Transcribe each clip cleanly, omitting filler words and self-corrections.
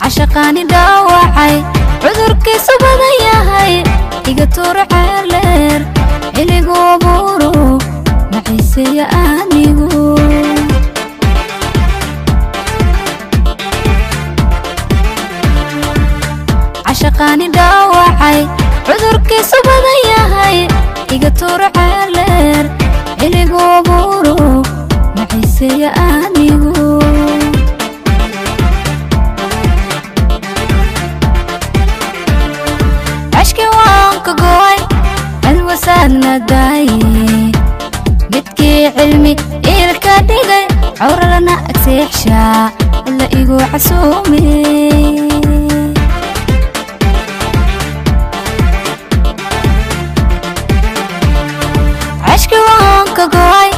Cashaqaani dhaawacay cudurkiisu badan yahay iga tuur ceeldheer xilligu abuuro maciiseeya anigu. Cashaqaani dhaawacay cudurkiisu badan yahay iga tuur ceeldheer xilligu abuuro maciiseeya anigu. Cashki waan ka go'ay alwasaadna daaye midkii cilmi iilka dhigay cawralana agseexshaa alla igu casuume. Cashki waan ka go'ay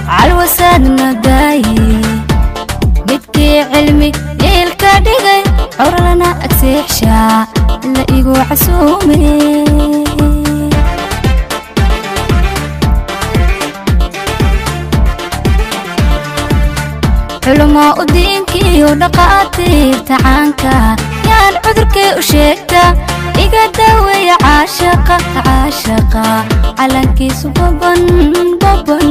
calwasaadna daaye midkii cilmi iilka dhigay cawralana agseexshaa alla igu casuume. Culumaa u diinkiiyo dhaqaatiirta caanka yaan cudurkay u sheegta iga daaweeya caashaqa caashaqa calankiisu baban baban.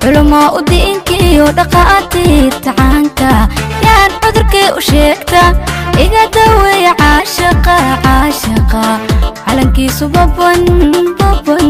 Culumaa u diinkiiyo dhaqaatiirta caanka yaan cudurkay u sheegta iga daaweeya caashaqa caashaqa calankiisu baban baban.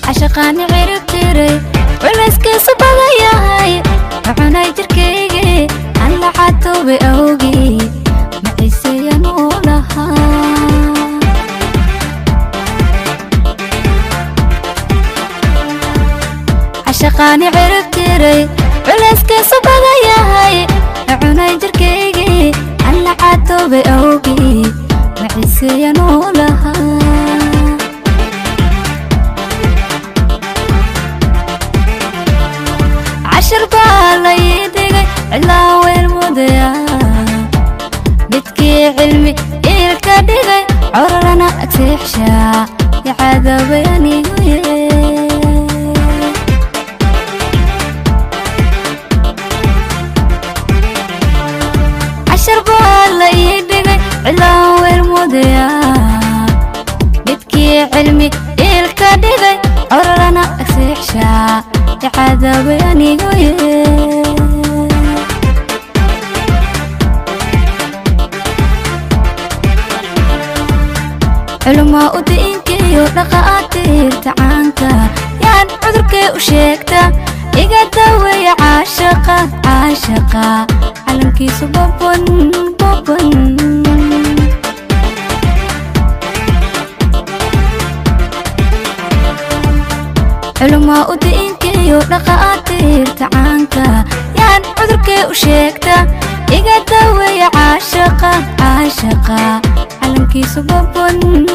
Cashaqaani cirib tiray culayskiisu badan yahay cunay jirkaygii aan la catoobay awgii maciiseeyan u lahaa. Cashaqaani cirib tiray culayskiisu badan yahay cunay jirkaygii aan la catoobay awgii maciiseeyan u lahaa. Cashar baa la ii dhigay cidlaan weel mudaya midkii cilmi iilka dhigay coralana agseexshaa yacadaabay anigu ye. Cashar baa la ii dhigay cidlaan weel mudaya midkii cilmi iilka dhigay coralana agseexshaa yacadaabay anigu ye. Culumaa u diinkiiyo dhaqaatiirta caanka yaan cudurkay u sheegta iga daaweeya caashaqa caashaqa calankiisu baban baban. Culumaa u diinkiiyo dhaqaatiirta caanka yaan cudurkay u sheegta iga daaweeya caashaqa caashaqa calankiisu baban.